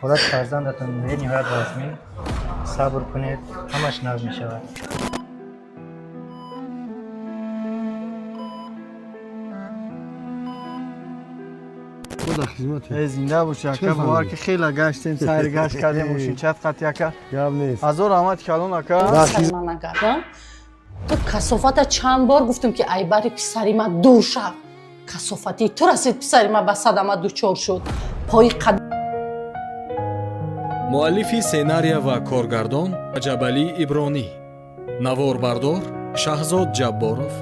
Ҳолати фарзандатон бениҳоят вазмин. Сабр кунед, ҳамаш нағз мешавад. Мо дар хизматем. Э, зинда боши, ака, бовар ки хеле гаштем, сайр гашт кардем, мошинчат қати, ака. Гап нест. Ҳазор раҳмат калон, ака. Сари ман нагардам. Ту касофата чанд бор гуфтам, ки айбари писари ман дур шав. Касофатии ту расид, писари ман ба садама дучор шуд. Пои қад Муаллифи сценария ва коргардон Раҷабалӣ Ибронӣ, наворбардор Шаҳзод Ҷабборов.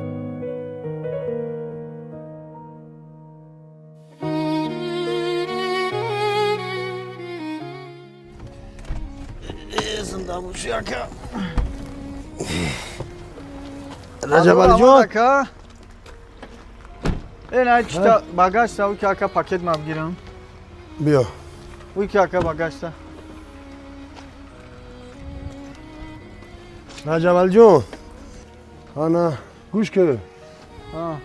Э, зинда боши, ака. Раҷабалиҷон. Ака. Э, на чита багажта, уки, ака, пакет ма бигирам. Биё. Уки, ака, багажта. Раҷабалиҷон, ана гӯш кун. А.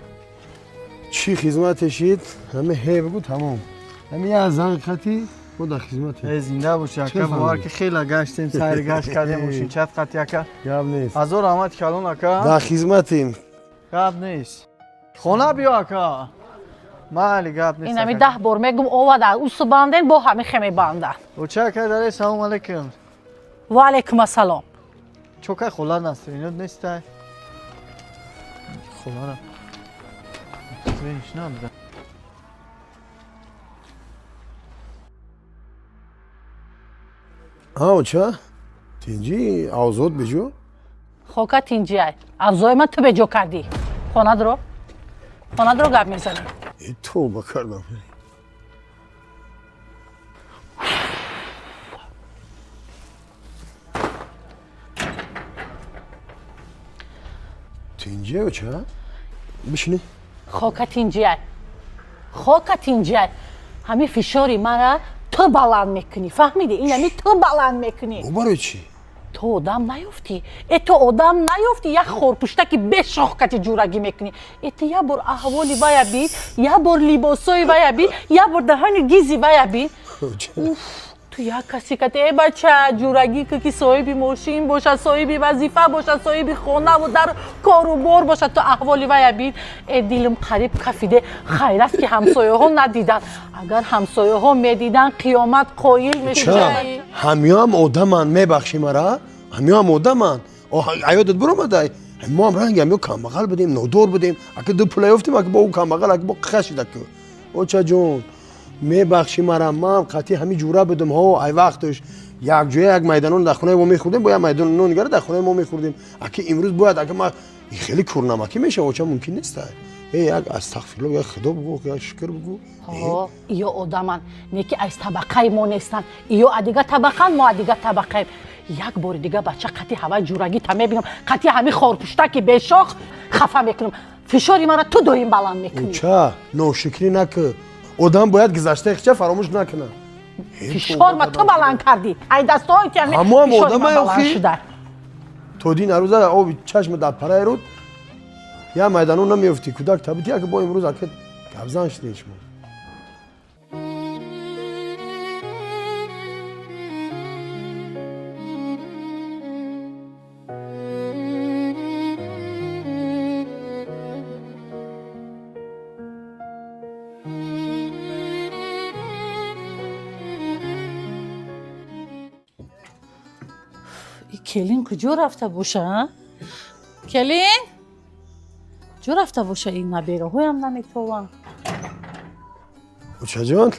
Чӣ хизмате шид, ҳаме ҳе бигӯ, тамом. Ҳами як занг хати, мо дар хизматем. Э, зинда боши, ака, Чӣ бовар фаҳмидӣ? ки хеле гаштем, сайр гашт кардем, мошинчат қати, ака. Гап нест. Ҳазор раҳмат калон, ака. Дар хизматем. Гап нест. Хона биё, ака. Майли, гап нест. Ин ҳами ака. 10 бор мегум, овада усу банден, бо ҳами хе мебанданд. Оча, ака, даре, салом алейкум. Ва алайкум ассалом. Чокай хола настроениёт нестай. Холара. Настроениш надора. Ҳа, оча, тинҷӣ, авзот беҷо? Хока тинҷиай. Авзои ман ту беҷо кардӣ. Хонадро, хонадро, гап мезанӣ. Э, тавба кардам. Тинҷӣ, оча, бишинӣ. Хока тинҷиай, хока тинҷиай. Ҳами фишори мара ту баланд мекунӣ, фаҳмидӣ? Ин ҳами ту баланд мекунӣ. Бо барои чӣ? Ту одам наёфтӣ, э, ту одам наёфтӣ. Як хорпуштаки бешох кати ҷурагӣ мекунӣ. Э, ту як бор аҳволи вая бин, як бор либосои вая бин, як бор даҳани гизи вая бин. Оча. Ту як каси кати, э, бача, ҷурагӣ ку, ки соҳиби мошин бошад, соҳиби вазифа бошад, соҳиби хонаву дар кору бор бошад. Ту аҳволи вая бин. Э, дилам қариб кафиде. Хайр аст, ки ҳамсояҳо надиданд. Агар ҳамсояҳо медиданд, қиёмат қоил Ча, мешуд. Ҳамёам одаманд, мебахшӣ мара, ҳамёам одаманд. Аёдат биромадай, мо ҳам ранги ҳамё камбағал будем, нодор будем. Ака ду пула ёфтем, ака бо ӯ камбағал, ака бо қашидаку. Очаҷон, мебахшӣ мара, ман қатъи ҳами ҷура будам. Ҳо, ай вақташ якҷоя як майданон дар хонаи мо мехӯрдем, бо як майданон нигара дар хонаи мо мехӯрдем. Аки имрӯз бояд, ака, ма хеле курнамакӣ мешава, оча, мумкин нест. Э, як астағфирулло, як худо бугӯ, як шукр бугӯ. Ҳо, иё одаманд, не ки аз табақаи мо нестанд. Иё адига табақанд, мо адига табақаем. Як бори дига, бача, қати ҳавай ҷурагита мебинам, қати ҳами хорпуштаки бешох, хафа мекунам. Фишори мара ту доим баланд мекунӣ. Оча, ношукрӣ накӣ. Одам бояд гузаштаи хича фаромӯш накунад. Фишор ма ту баланд кардӣ, ай дастҳои ти ҳами Ҳамоам фишори одамай, ман баланд охи. шуда. То дин арӯза оби чашма дар параи руд як майданон намеёфтӣ, кӯдак табити, ака, бо имрӯз, ака, гапзан шудем шумо. И келин куҷо рафта боша, а? Келин куҷо рафта боша? Ин набераҳоям наметованд. Очаҷон.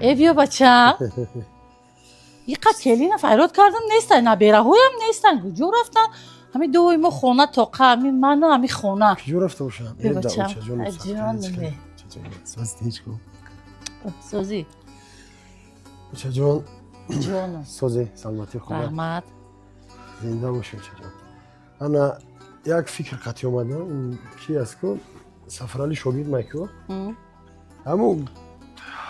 Э, биё, бача. Иқа келина файрод кардам, нестан, набераҳоям нестан. Куҷо рафтан? Ҳами дуои мо хона тоқа, ҳами ману ҳами хона. Куҷо рафта бошам? Биё, бачам. Ай, ҷон, ме. Созӣ? Очаҷон. Ҷоном. Созе, саломатӣ, хуб? Раҳмат. Зинда бошӣ, очаҷон. Ана як фикр қатъи омадам, ки аст ку Сафарали шогирд майку. Ҳаму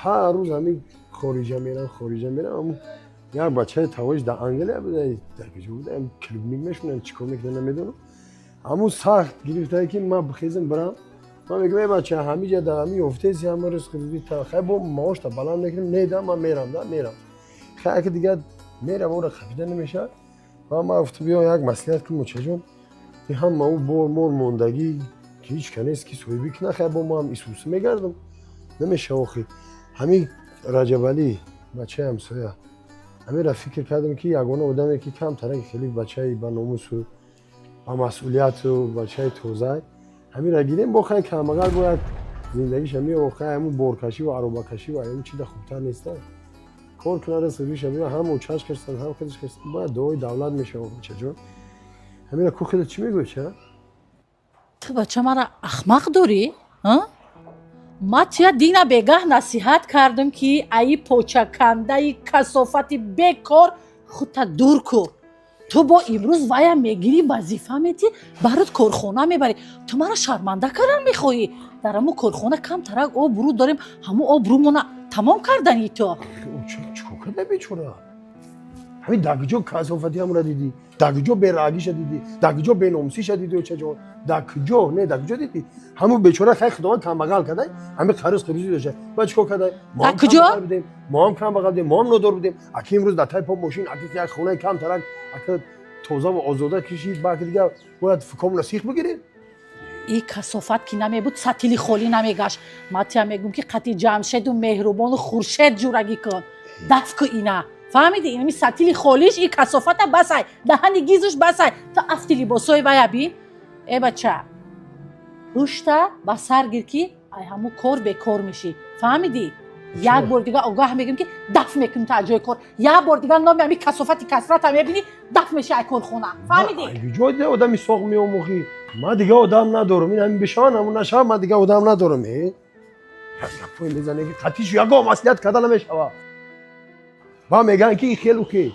ҳар рӯз ҳамин хориҷа мерам, хориҷа мерам. Ҳаму як бачаи тавоиш дар Англия буда, дар куҷо буда, клубник мешунам, чӣ кор мекунам, намедонам. Ҳамун сахт гирифтае, ки ман бихезам бирам. Ман мегӯям: «Эй бача, ҳамиҷа дар ҳами ёфтеси, ҳама ризқи рӯзи, хай, бо маошта баланд мекунем». Не, да, ман мерам, да, мерам. Хай, аки дигар мерава, ора қапида намешавад. Ва ман гуфтам, биё як маслиҳат кун, мочаҷон, ки ҳама ӯ бор мор мондагӣ, ки ҳеҷ ка нест, ки соҳибӣ кина. Хай, бо ман исуси мегардам, намешава. Охи ҳамин Раҷабалӣ, бачаи ҳамсоя, ҳаминра фикр кардам, ки ягона одаме, ки камтараки хеле бачаи ба номусу ба масъулияту бачаи тозай, ҳаминра гирем. Бо хай, камбағал бо як зиндагиша мео, хай, ҳамун боркашӣ ва аробакашӣ ва ҳамин чида хубтар неста. Кор кунада, сабиша мео, ҳам учаш кашсан, ҳам худаш кашсан, бояд дуои давлат мешава. Бачаҷон, ҳаминра ку хеле чӣ мегӯӣ, ча? Ту, бача, мара ахмақ дорӣ? Ма туя дина бегаҳ насиҳат кардам, ки аи почакандаи касофати бекор худта дур кун. Ту бо имрӯз вая мегирӣ, вазифа метӣ, барот корхона мебарӣ. Ту мара шарманда кардан мехоҳӣ? Дар ҳамун корхона камтарак обрӯ дорем, ҳамун обрӯмона тамом кардани ту. Чикор карда бечора? Ҳамин дар куҷо касофати ҳамура дидӣ? Дар куҷо берагиша дидӣ? Дар куҷо беномусиша дидӣ, очаҷон? Дар куҷо? Не, дар куҷо дидӣ? Ҳамун бечора, хай, худованд камбағал кардай, ҳамин қариз қиризӣ дошта, ба чикор кардай? Дар куҷо? Мо ҳам камбағал будем, мо ҳам нодор будем. Аки имрӯз дар тай по мошин, аки як хонаи камтарак, аки тоза ва озода кишид, ба аки дигар бояд фукомона сих бигирем. И касофат ки намебуд, сатили холӣ намегашт. Ма туя мегӯм, ки қати Ҷамшеду Меҳрубону Хуршед ҷурагӣ кун, даф ку ина, фаҳмидӣ? Инами сатили холиш, и касофата басай, даҳани гизуш басай. Ту афти либосҳои вая бин. Э, бача, ҳушта ба сар гир, ки ай ҳамун кор бекор мешӣ, фаҳмидӣ? Як бор дигар огаҳ мегӯм, ки даф мекунӣ ту аз ҷои кор. Як бор дигар номи ҳами касофати касрата мебинӣ, даф мешӣ ай корхона, фаҳмидӣ? Ҷо одами соғ меомӯхӣ. Ман дигар одам надорам. Ин ҳамин бишаванд, ҳамун нашавад, ман дигар одам надорам. Э, гапҳое мезане, ки қатишу ягон маслиҳат карда намешавад. Ба мегӯянд, ки хелу хел.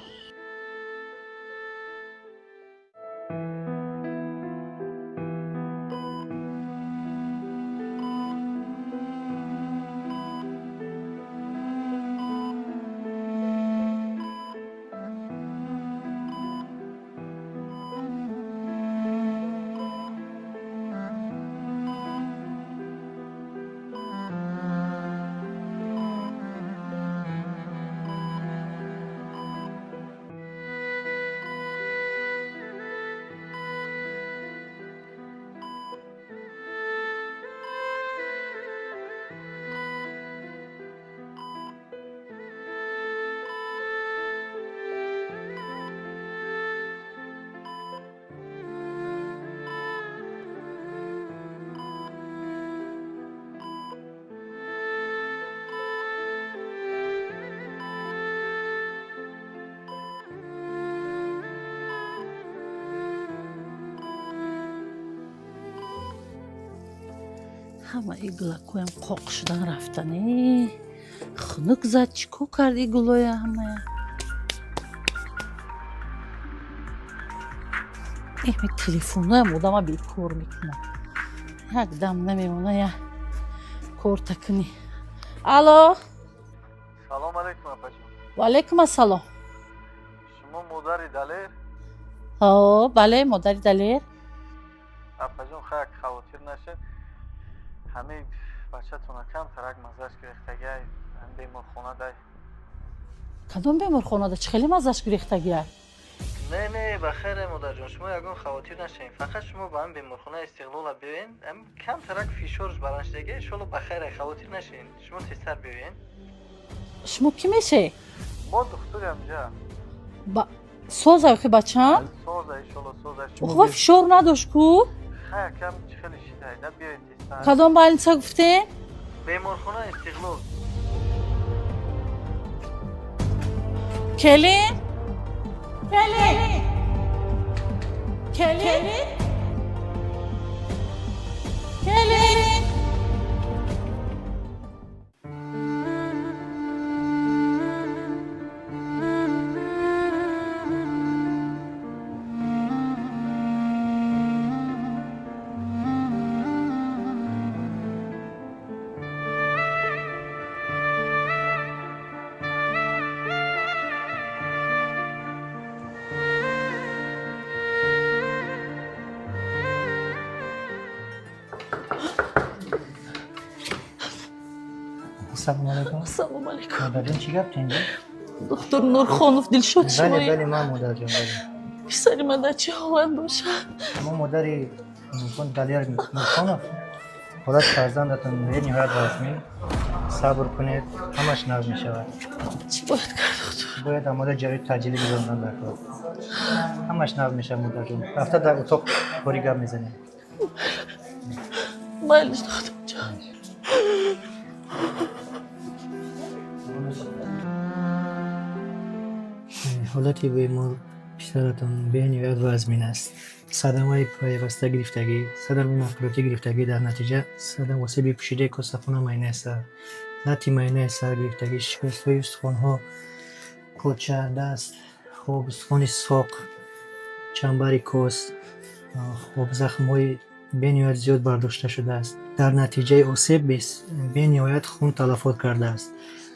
Ҳама и гулакҳоям қоқ шудан рафтан. Э, хунук зад, чӣ кор кард и гулоя ҳамая? Эми телефонҳоям одама бекор мекунад, як дам намемона, я корта кунӣ. Алло. Салом алейкум, апаҷон. Ваалайкум ассалом. Шумо модари Далер? О, бале, модари Далер. Апаҷон, хай, хавотир нашед. Ҳамин бачатона камтарак маззаш гирехтагиай, беморхона дай. Кадом беморхонада? Чӣ хеле маззаш гирехтагиай? Не, не, ба хайре, модарҷон, шумо ягон хавотир нашавед. Фақат шумо ба ҳамин беморхонаи Истиқлола биёен. Камтарак фишорш баланд шудагиай, иншолло ба хайре, хавотир нашавед, шумо тезтар биёен. Шумо кӣ мешед? Мо духтури ҳамҷа. Соза охи бачам? Соза, иншолло, соза. Охва фишор надошт ку. Хай, акам чӣ хеле шидай да, биёед тезтар. Кадом больница гуфтем? Беморхонаи Истиқлол. Келин, келин, келин, келин! Ассалому алайкум. Ассалому алайкум. Модарҷон, чӣ гап инҷо? Доктор Нурхонов Дилшод Бале, шумоед? бале, ман модарҷон, бале. Писари ман дар чӣ ҳолат бошад? Шумо модари Далер Нурхонов? Ҳолати фарзандатон бениҳоят вазмин. Сабр кунед, ҳамаш нағз мешавад. Чӣ бояд кард, доктор? Бояд амалиёти ҷарроҳии таъҷилӣ гузарондан дар кор. Ҳамаш нағз мешавад, модарҷон. Рафта дар утоқ кори гап мезанем. Майлиш, докторҷон. Ҳолати бемор писаратон бениҳоят вазмин аст. Садамаи пайваста гирифтагӣ, садамаи нақлиётӣ гирифтагӣ, дар натиҷа садам осеби пӯшидаи косахона майнаи сар, лати майнаи сар гирифтагӣ, шикастҳои устухонҳо, поча, даст, хоб, устухони соқ, чамбари кос, хоб, захмҳои бениҳоят зиёд бардошта шудааст. Дар натиҷаи осеб бениҳоят хун талафот кардааст.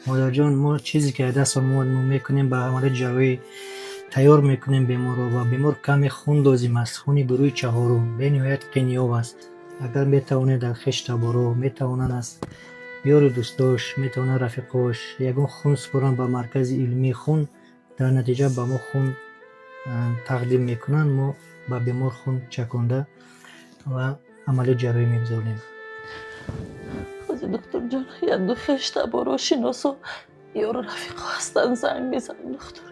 Модарҷон, мо чизе ки аз даст мо мекунем, ба амалиёти ҷарроҳӣ тайёр мекунем беморро ва бемор каме хун лозим аст, хуни гурӯҳи чаҳорум бениҳоят қиниёб аст. Агар метавонед дар хеш таборо, метавонанд аз ёру дӯстош, метавонанд рафиқош ягон хун супоранд ба маркази илмии хун, дар натиҷа ба мо хун тақдим мекунанд, мо ба бемор хун чаконда ва амалиёти ҷарроҳӣ мегузаронем. Ҳозир, докторҷон, як ду хеш таборо, шиносо, ёру рафиқо ҳастанд, занг мезанам, доктор.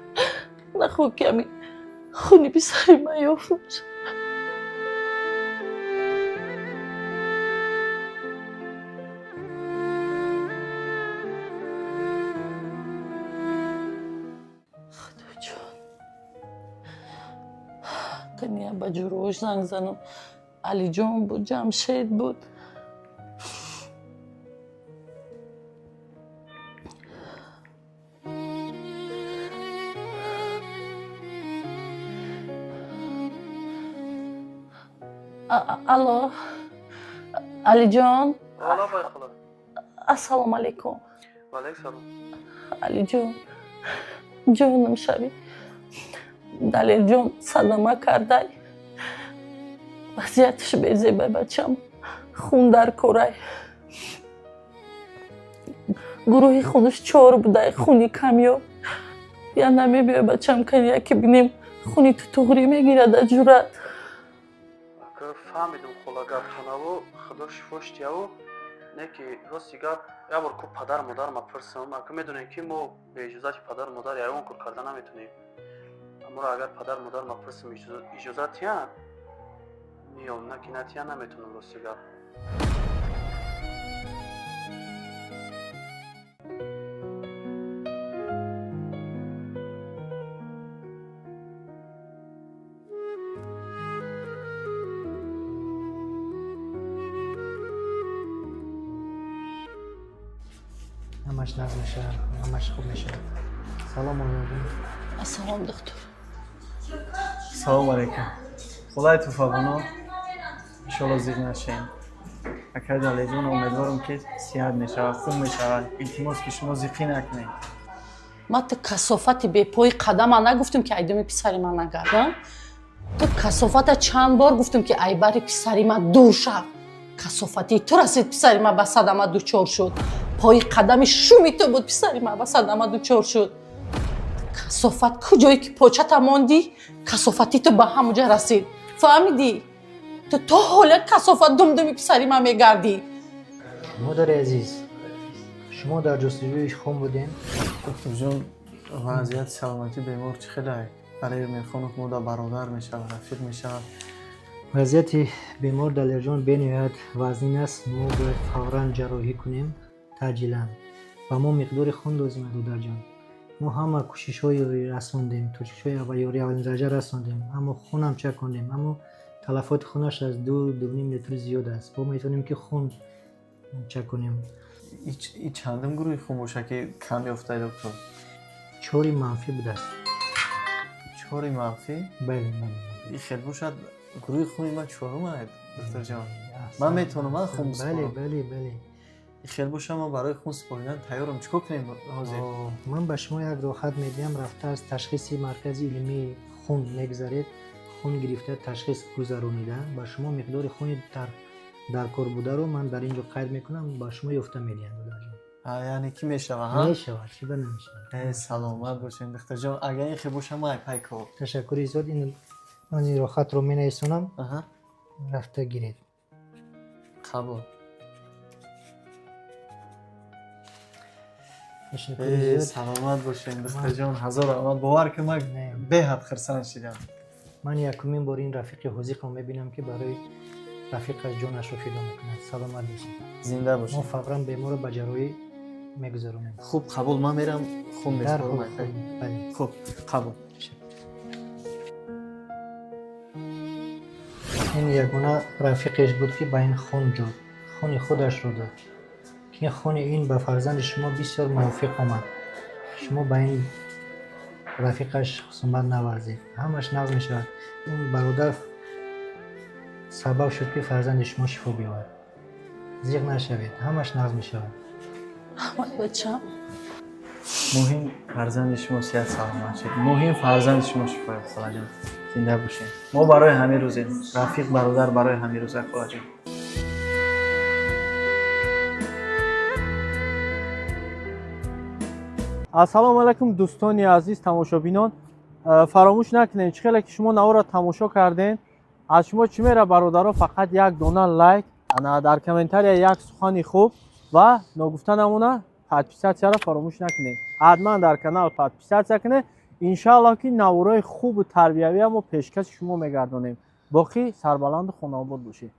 Нахоҳ ки ҳамин хуни писари ман ёфт нашавад. Худоҷон, кания ба ҷурош занг занам. Алиҷон буд, Ҷамшед буд. Алло, Алиҷон. Алло, байхола. Ассалому алайкум. Ваалайкум салом. Алиҷон, ҷонам шавӣ, Далерҷон садама кардай, вазъияташ безебай, бачам, хун дар корай, гурӯҳи хунаш чор будай, хуни камёб. Я намебиёй, бачам, кани яке бинем, хуни ту туғрӣ мегирад аз ҷуръат. Ака, фаҳмидум, хола, гаптонаву худо шифош дияву, не ки рости гап, як бор ку падар модар ма пурсам. Ака, медонем ки мо бе иҷозати падар модар ягон кор карда наметонем. Аморо агар падар модар ма пурсам, иҷозат тиян, миём, на ки натиян, наметонам, рости гап. Ҳамаш нағз мешавад, ҳамаш хуб мешавад. Салом, модарҷон. Ассалом, доктор. Салом алейкум, хулай Туфабоно, иншолло зиқ нашем. Акай Далеҷон, умедворам, ки сиҳат мешавад, хуб мешавад. Илтимос, ки шумо зиқӣ накунед. Ман ту касофати бепои қадама нагуфтам, ки айдуми писари ман нагардам? Ту касофата чанд бор гуфтам, ки айбари писари ман дур шав. Касофати ту расид, писари ман ба садама дучор шуд. Пои қадами шуми ту буд, писари ман ба садама дучор шуд. Касофат, куҷое ки почата мондӣ, касофати ту ба ҳамуҷа расид, фаҳмидӣ? Ту то ҳола касофат думдуми писари ман мегардӣ. Модари азиз, шумо дар ҷустуҷӯи хун будем. Докторҷон, вазъияти саломатии бемор чӣ хеле? Далер Мирхонов мода бародар мешавад, рафиқ мешавад. Вазъияти бемор Далерҷон бениҳоят вазнин аст. Мо бояд фавран ҷарроҳӣ кунем, таъҷилан. Ба мо миқдори хун лозим аст, додарҷон. Мо ҳама кӯшишҳои расондем, кӯшишҳои ёрии аввалиндараҷа расондем, аммо хунам чакондем, аммо талафоти хунаш аз 2-2.5 литр зиёд аст. Мо метавонем, ки хун чаконем. И чандум гурӯҳи хун боша, ки кам ёфтаи, доктор? Чори манфӣ будааст. Чори манфӣ? Бале, бале. И хел бошад, гурӯҳи хуни ман чорум аст, докторҷон. Ман метавонам ман хун Бале. бисупорам? Бале, бале. И хел боша, ман барои хун супоридан тайёрам. Чӣ кор кунем ҳозир? Ман ба шумо як роҳхат медиҳам. Рафта аз ташхиси маркази илмии хун мегузаред, хун гирифта, ташхис гузаронида, ба шумо миқдори хуни дар кор бударо ман дар ин ҷо қайд мекунам, ба шумо ёфта медиҳам, додарҷон. Яъне ки мешава, ҳа? Мешавад, чӣ ба намешавад. Э, саломат бошед, духтарҷон. Агар ин хел боша, ман пай кор. Ташаккури зиёд. Ин ман ин роҳхатро менависонам, рафта гиред. Қабул. Ташаккури Э, зиёд. Саломат бошед, духтарҷон, ҳазор раҳмат. Бовар кун, ман Не. беҳад хурсанд шидам. Ман якумин бор ин рафиқи ҳозиқро мебинам, ки барои рафиқаш ҷонашро фидо мекунад. Саломат бошед. Зинда Мо бошед. фавран беморро ба ҷарроҳӣ мегузаронем. Хуб, қабул, ман мерам, хун Дар меспорам. хуб, бале. Хуб, қабул. Ин ягона рафиқеш буд, ки ба ин хун дод, хуни худашро дод, ки хуни ин ба фарзанди шумо бисёр мувофиқ омад. Шумо ба ин рафиқаш хусумат наварзед, ҳамаш нағз мешавад. Ин бародар сабаб шуд, ки фарзанди шумо шифо биёбад. Зиқ нашавед, ҳамаш нағз мешавад. Раҳмат, бачам. Муҳим фарзанди шумо сиҳат саломат шуд, муҳим фарзанди шумо шифо ёфт. Холаҷон, зинда бошед. Мо барои ҳамин рӯзем, рафиқ, бародар барои ҳамин рӯза, холаҷон. Ассалому алайкум, дӯстони азиз, тамошобинон. Фаромӯш накунед, чӣ хеле ки шумо наворро тамошо кардем, аз шумо чӣ мера, бародаро? Фақат як дона лайк, ана дар комментария як сухани хуб ва ногуфта намона, подписаться ро фаромӯш накунед. Ҳатман дар канал подписаться кунед. Иншааллоҳ, ки наворои хубу тарбиявия мо пешкаши шумо мегардонем. Боқӣ сарбаланду хонаобод бошед.